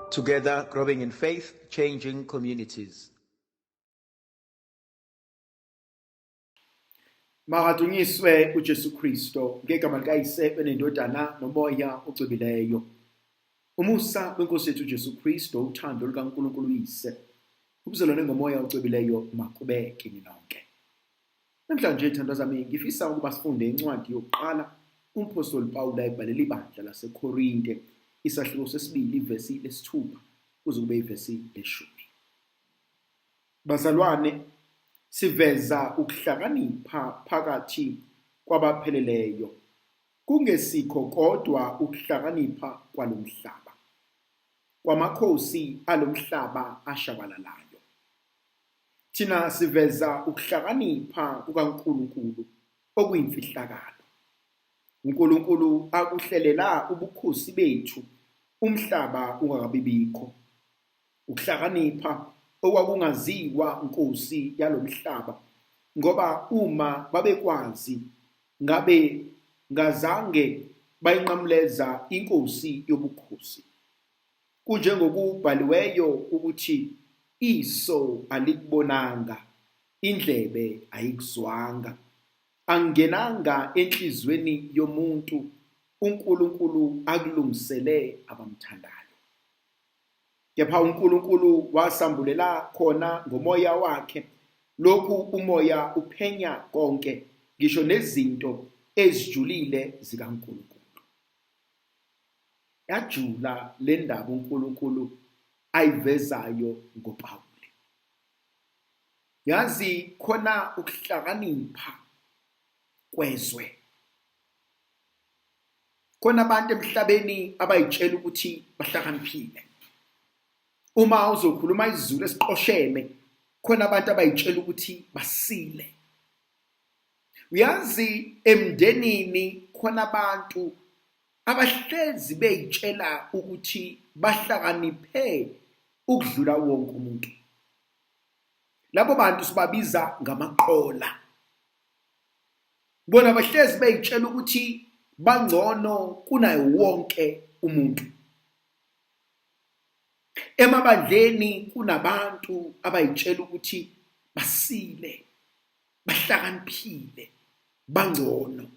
Together, growing in faith, changing communities. Makadunyiswe uJesu Kristo ngegama likaYise benendodana noMoya ocwebileyo. Umusa wenkosi yethu uJesu Kristo, uthando lukaNkulunkulu uYise, ubuzalwane ngoMoya ocwebileyo makube kini nonke. Namhlanje thandwa zami ngifisa ukuba sifunde incwadi yokuqala umphostoli Pawulu ayibhalela ibandla laseKorinte, isahluko sesibili ivesi lesithupha kuze kube ivesi leshumi. Bazalwane, siveza ukuhlakanipha phakathi kwabapheleleyo, kungesikho kodwa ukuhlakanipha kwalomhlaba, kwamakhosi alomhlaba ashabalalayo. Thina siveza ukuhlakanipha kukaNkulunkulu okuyimfihlakalo. uNkulunkulu akuhlelela ubukhosi bethu umhlaba ungakabibikho. Ukuhlakanipha okwakungaziwa nkosi yalomhlaba, ngoba uma babekwazi ngabe ngazange bayinqamuleza inkosi yobukhosi. Kunjengokubhaliweyo ukuthi iso alikubonanga, indlebe ayikuzwanga, angenanga enhlizweni yomuntu uNkulunkulu akulungisele abamthandayo. Kepha uNkulunkulu wasambulela khona ngomoya wakhe. Lokhu umoya uphenya konke, ngisho nezinto ezijulile zikaNkulunkulu. Yajula le ndaba uNkulunkulu ayivezayo ngoPawuli. Yazi khona ukuhlakanipha kwezwe. Khona abantu emhlabeni abayitshela ukuthi bahlakaniphile. Uma uzokhuluma isiZulu esiqosheme, khona abantu abayitshela ukuthi basile. Uyazi emndenini khona abantu abahlezi beyitshela ukuthi bahlakaniphe ukudlula wonke umuntu. Labo bantu sibabiza ngamaqola. Bona bahlezi beyitshela ukuthi bangcono kunaye wonke umuntu. Emabandleni kunabantu abayitshela ukuthi basile, bahlakaniphile, bangcono.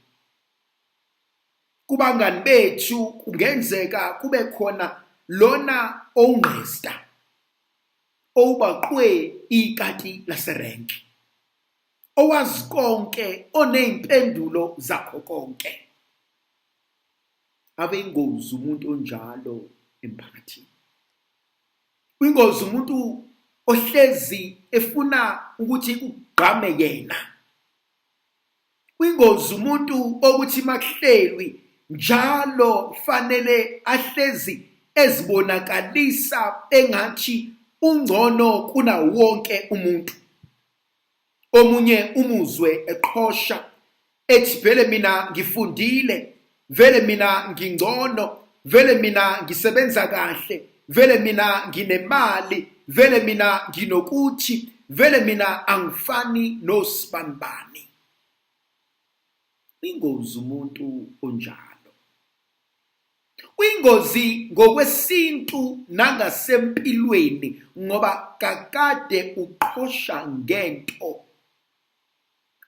Kubangani bethu kungenzeka kube khona lona owungqesta, owubaqwe ikati laserenki, owazi konke, oney'mpendulo zakho konke. Ave ingozi umuntu onjalo emphakathini. Ingozi umuntu ohlezi efuna ukuthi kugqame yena. Ingozi umuntu okuthi makuhlelwi njalo fanele ahlezi ezibonakalisa engathi ungcono kuna wonke umuntu. Omunye umuzwe eqhosha ethi vele mina ngifundile, vele mina ngingcono, vele mina ngisebenza kahle, vele mina nginemali, vele mina nginokuthi, vele mina angifani nosibanibani. Ingozi umuntu onjalo. Uyingozi ngokwesintu nangasempilweni ngoba kakade uqhosha ngento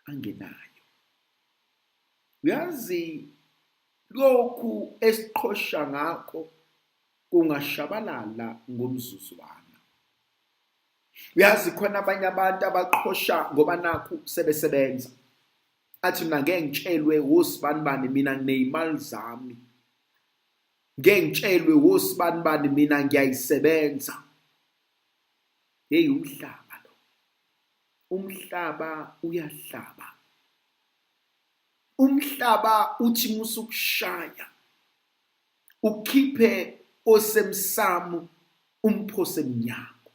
angenayo. Uyazi lokhu esiqhosha ngakho kungashabalala ngomzuzwana. Uyazi khona abanye abantu abaqhosha ngoba nakhu sebesebenza. Athi mina ngeke ngitshelwe wosibanibani mina nginey'mali zami. Ngeke ngitshelwe wosibanibani mina ngiyayisebenza. Hey, umhlaba lo. Umhlaba uyahlaba. Umhlaba uthi musukushaya ukhiphe osemsamo umphose emnyango.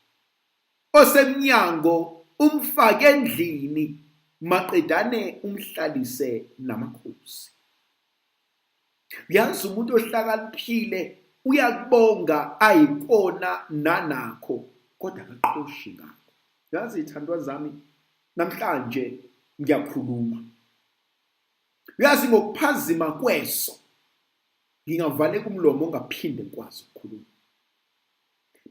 Osemnyango umfake endlini maqedane umhlalise namakhosi. Uyazi umuntu ohlakaniphile uyakubonga ayikona nanakho kodwa akaqhoshi ngakho. Yazi ithandwa zami namhlanje ngiyakhuluma. Uyazi ngokuphazima kweso Ngingavaleka umlomo ongaphinde ngikwazi ukukhuluma.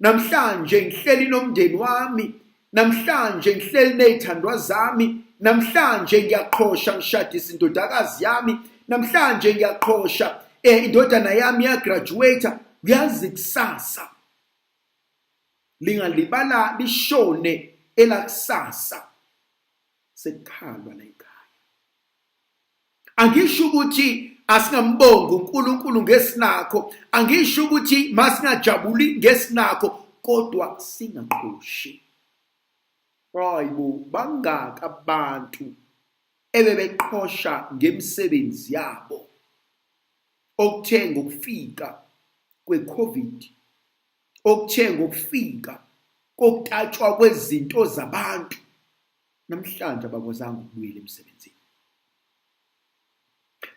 Namhlanje ngihleli nomndeni wami, namhlanje ngihleli nezithandwa zami, namhlanje ngiyaqhosha ngishadisa indodakazi yami, namhlanje ngiyaqhosha indodana yami yagraduate. Uyazi kusasa lingalibala lishone elakusasa, sekukhalwa la ekhaya. Angisho ukuthi asingambongi uNkulunkulu ngesinakho, angisho ukuthi masingajabuli ngesinakho, kodwa singaqoshi. Hayibo, bangaka abantu ebebeqhosha ngemisebenzi yabo okuthe ngokufika kwe-COVID, okuthe ngokufika kokutatshwa kwezinto zabantu, namhlanje abakwazanga ukubuyela emsebenzini.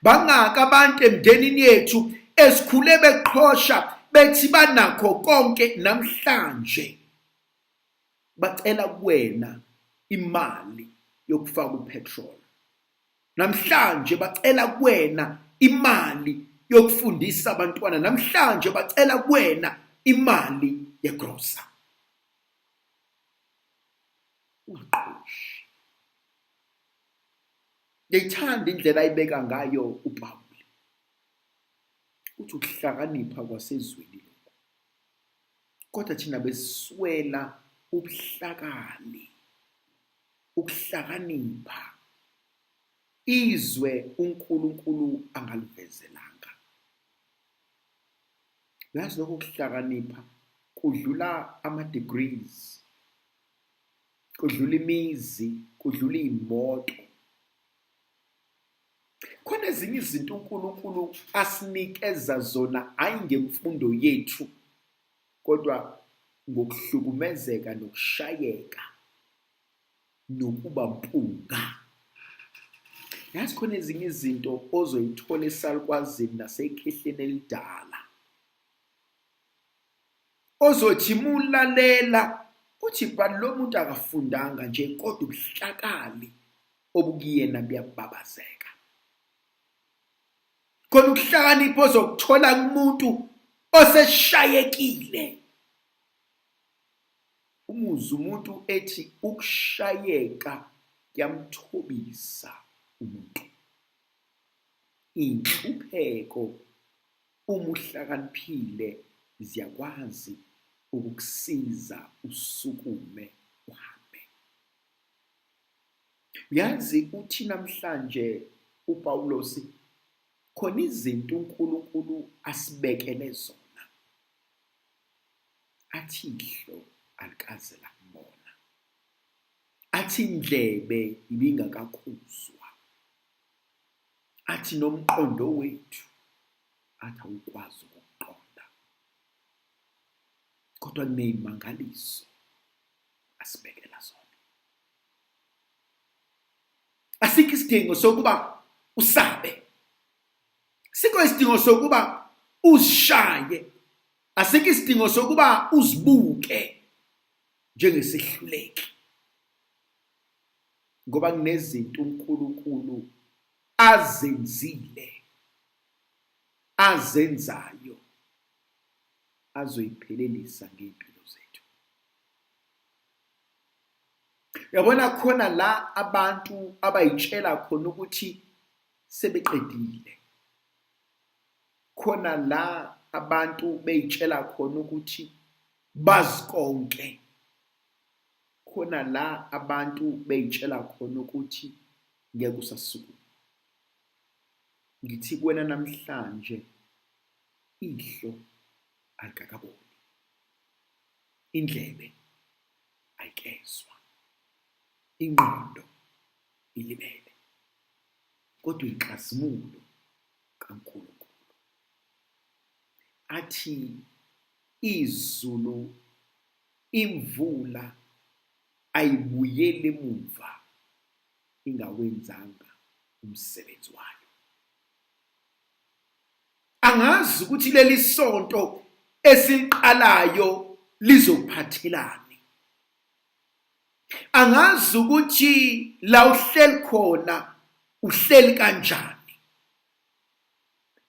Bangaka abantu emndenini yethu esikhule beqhosha bethi banakho konke, namhlanje bacela kuwena imali yokufaka upetrol, namhlanje bacela kuwena imali yokufundisa abantwana, namhlanje bacela kuwena imali yegrosa. Ungaqhoshi. Ngiyithanda indlela ayibeka ngayo uPawuli. Uthi ukuhlakanipha kwasezweni lokhu. Kodwa thina beswela ubuhlakani, ukuhlakanipha. Izwe uNkulunkulu angalivezelanga. Uyazi lokho kuhlakanipha kudlula ama-degrees, kudlula imizi, kudlula iy'moto. Khona ezinye izinto uNkulunkulu asinikeza zona hhayi ngemfundo yethu, kodwa ngokuhlukumezeka nokushayeka nokuba mpunga. Yazi khona ezinye izinto ozoyithola esalukwazini nasekhehleni elidala, ozothi mulalela uthi but lo muntu akafundanga nje, kodwa ubuhlakali obukuyena buyababazeka. Khona ukuhlakanipha ozokuthola kumuntu oseshayekile. Umuzwa umuntu ethi ukushayeka kuyamthobisa umuntu. Inhlupheko uma uhlakaniphile ziyakwazi ukukusiza usukume uhambe. Uyazi uthi namhlanje uPawulos khona izinto uNkulunkulu asibekele zona, athi ihlo alikaze lakubona, athi indlebe ibingakakuzwa, athi nomqondo wethu athi awukwazi ukuqonda, kodwa kuney'mangaliso asibekela zona. Asikho isidingo sokuba usabe, sikho isidingo sokuba uzishaye, asikho isidingo sokuba uzibuke njengesehluleki, ngoba kunezinto uNkulunkulu azenzile, azenzayo, azoyiphelelisa ngey'mpilo zethu. Uyabona khona la abantu abayitshela khona ukuthi sebeqedile, khona la abantu beyitshela khona ukuthi bazi konke, khona la abantu beyitshela khona ukuthi ngeke usasukuma. Ngithi kuwena namhlanje ihlo alikakaboni, indlebe ayikezwa, ingqondo ilibele, kodwa inkazimulo kaNkulunkulu. Athi izulu, imvula ayibuyeli emuva ingawenzanga umsebenzi wayo. Angazi ukuthi leli sonto esiliqalayo lizokuphathelani. Angazi ukuthi la uhleli khona uhleli kanjani.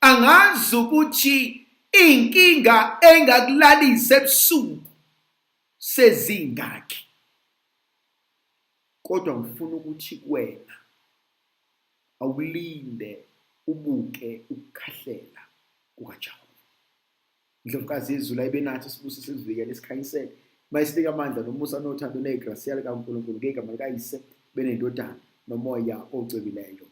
Angazi ukuthi inkinga engakulalisa ebusuku sezingaki, kodwa ngifuna ukuthi kuwena awulinde ubuke ukukhahlela kukaJehova. Indlovukazi yezulu ayibe nathi, sibuse, sizivikele, sikhanyisele, mayisinike amandla nomusa nothando negrasiya likaNkulunkulu ngegama likaYise benendodana nomoya ocwebileyo.